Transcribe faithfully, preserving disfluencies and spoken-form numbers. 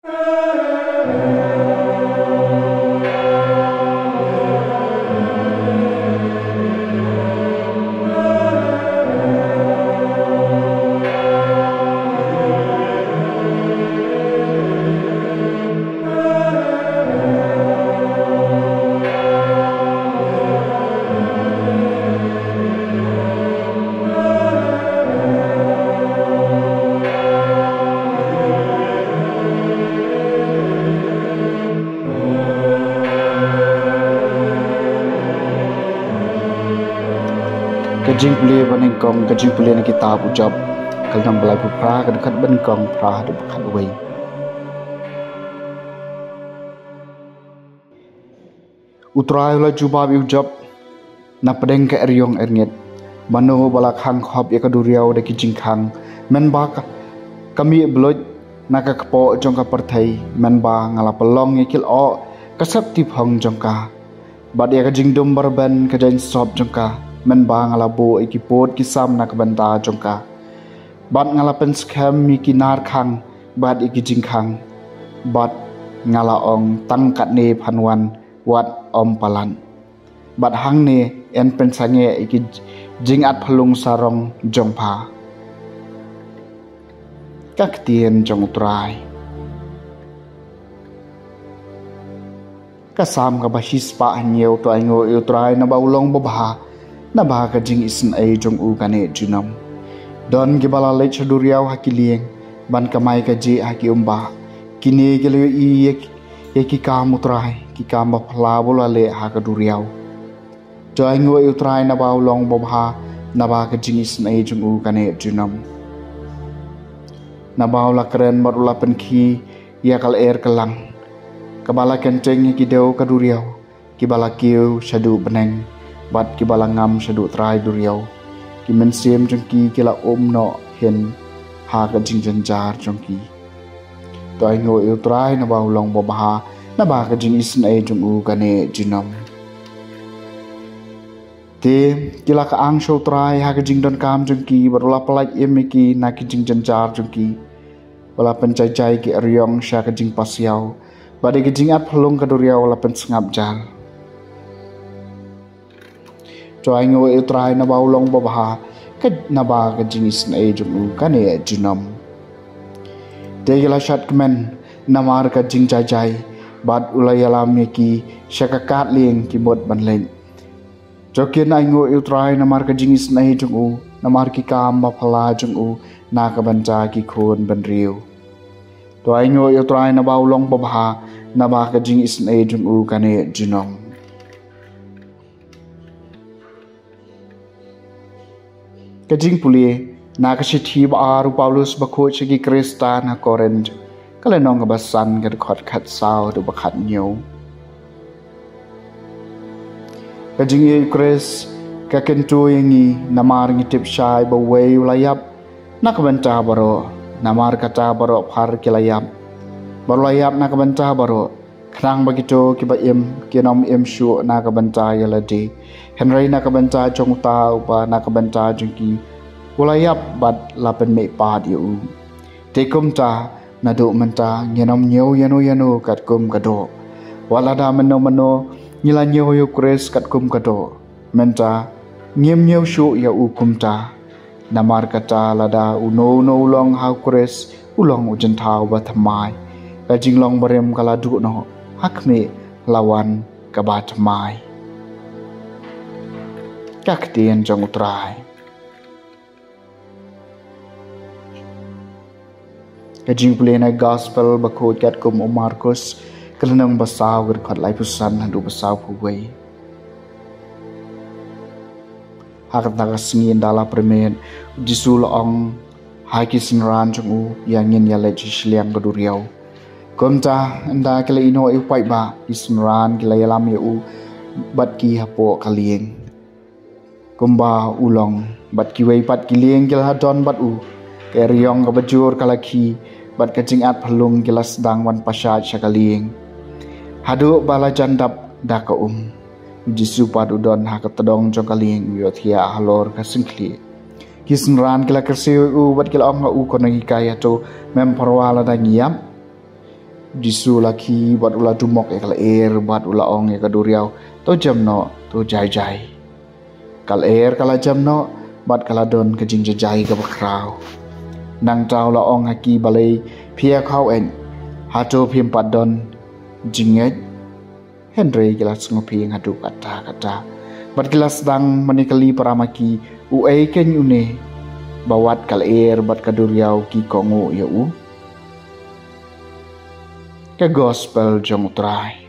Ka jingpule ba nyngkong, ka jingpule na kitab u Job, ka lynnong ba laiphew phra, ka dkhot ba nyngkong phra haduh ba khatwei. U Trai u la jubab ïa u Job na pdeng ka eriong erngit. Mano ba la khang khop ïa ka duriaw da ki jingkhang, mynba ka, ka mih bluit na ka kpoh jong ka pyrthei, mynba nga la pynlong ïa ki lyoh ka septi phong jong ka, bad ïa ka jingdum ba rben ka jaiñ sop jong ka, mynba nga la buh ïa ki pud ki sam na ka bynta jong ka, bad nga la pynskhem ïa ki nar khang bad ïa ki jingkhang, bad nga la ong, tang katne phan wan, wat ym palat. Bad hangne yn pynsangeh ïa ki jingatphyllung sarong jong pha. Ka ktien jong u Trai. Ka Salm kaba shispah hynñiew. To ainguh ïa u Trai naba u long babha, naba ka jingisynei jong u ka neh junom. Don kiba la leit sha duriaw ha ki lieng, ban kamai kajih ha ki umbah. Kine ki la ïohi ïa ki, ïa ki kam u Trai, ki kam baphylla ba u la leh ha ka duriaw. To ainguh ïa u Trai naba u long babha, naba ka jingisynei jong u ka neh junom. Naba u la kren bad u la pynkhih ïa ka lyer ka lang, kaba la kynting ïa ki dew ka duriaw, kiba la kiew shaduh bneng, bad kiba la ngam shaduh trai duriaw. Ki mynsiem jong ki ki la um noh hin ha ka jingjynjar jong ki. To ainguh ïa u Trai naba u long babha, naba ka jingisynei jong u ka neh junom. Te ki la kyang sha u Trai ha ka jingdonkam jong ki, bad u la pyllait im ïa ki na ki jingjynjar jong ki. U la pynjaijai ki eriong sha ka jingpasiaw, bad ïa ka jingatphyllung ka duriaw u la pynsngap jar. To ainguh ïa u Trai naba u long babha, ka, naba ka jingisynei jong u ka neh junom. Te ki la shad kmen namar ka jingjaijai, bad u la ïalam ïa ki sha ka kad lieng ki mut ban leit. To kin ainguh ïa u Trai namar ka jingisynei jong u, namar ki kam baphylla jong u na ka bynta ki khun bynriew. To ainguh ïa u Trai naba u long babha, naba ka jingisynei jong u ka neh junom. Ka jingpule na ka shithi ba ar u Paulus bakhuid sha ki Khristan ha Korinth, ka lynnong kaba san, ka dkhot khatsaw haduh ba khathynñiew. Ka jingïeit u Khrist ka kyntu ïa ngi, namar ngi tip shai ba uwei u la ïap na ka bynta baroh, namar kata baroh phar ki la ïap, bad u la ïap na ka bynta baroh, khnang ba kito kiba im kin ym im shuh na ka bynta ïa lade, hynrei na ka bynta jong uta uba na ka bynta jong ki u la ïap bad la pynmihpat ïa u. Te kumta, naduh mynta ngin ym ñiew ïano ïano katkum ka doh. Wat lada mynno mynno ngi la ñiew ïa u Khrist katkum ka doh, mynta ngim ñiew shuh ïa u kumta. Namar kata, lada uno uno u long ha u Khrist, u long u jynthaw ba thymmai. Ka jinglong barim ka la duh noh, ha khmih, la wan kaba thymmai. Ka ktien jong u Trai. Ka jingpule na ka Gospel bakhuid katkum u Markus, ka lynnong ba saw, ka dkhot laiphew san haduh ba sawphew wei. Ha kata ka sngi ynda la pyrmit, u Jisu u la ong ha ki synran jong u, ïa ngin ïaleit sha shiliang ka duriaw. Kumta ynda ki la ïehnoh ïa u paidbah, ki synran ki la ïalam ïa u bad ki hapoh ka lieng, kumba u long. Bad kiwei pat ki lieng ki la don bad u. Ka eriong kaba jur ka la khih, bad ka jingatphyllung ki la sdang ban pynshad sha ka lieng, haduh ba la jan dap da ka um. U Jisu pat u don ha ka tdong jong ka lieng, u ïohthiah halor ka syngkhlieh. Ki synran ki la kyrsiew ïa u bad ki la ong ha u, Ko nonghikai, hato mem pyrwa lada ngi ïap? Jisu la khie bad u la dumok ïa ka lyer bad u la ong ïa ka duriaw, "To jem noh, to jai jai." Ka lyer ka la jem noh bad ka la don ka jingjai kaba khraw. Nangta u la ong ha ki, "Balei phi ïakhaw-eit? Hato phim pat don jingngeit?" Hynrei ki la sngewphieng haduh katta katta bad ki la sdang ban ïakylli para ma ki, "Uei keiñ une ba wat ka lyer bad ka duriaw ki kohnguh ïa u?" Ka Gospel jong U Trai.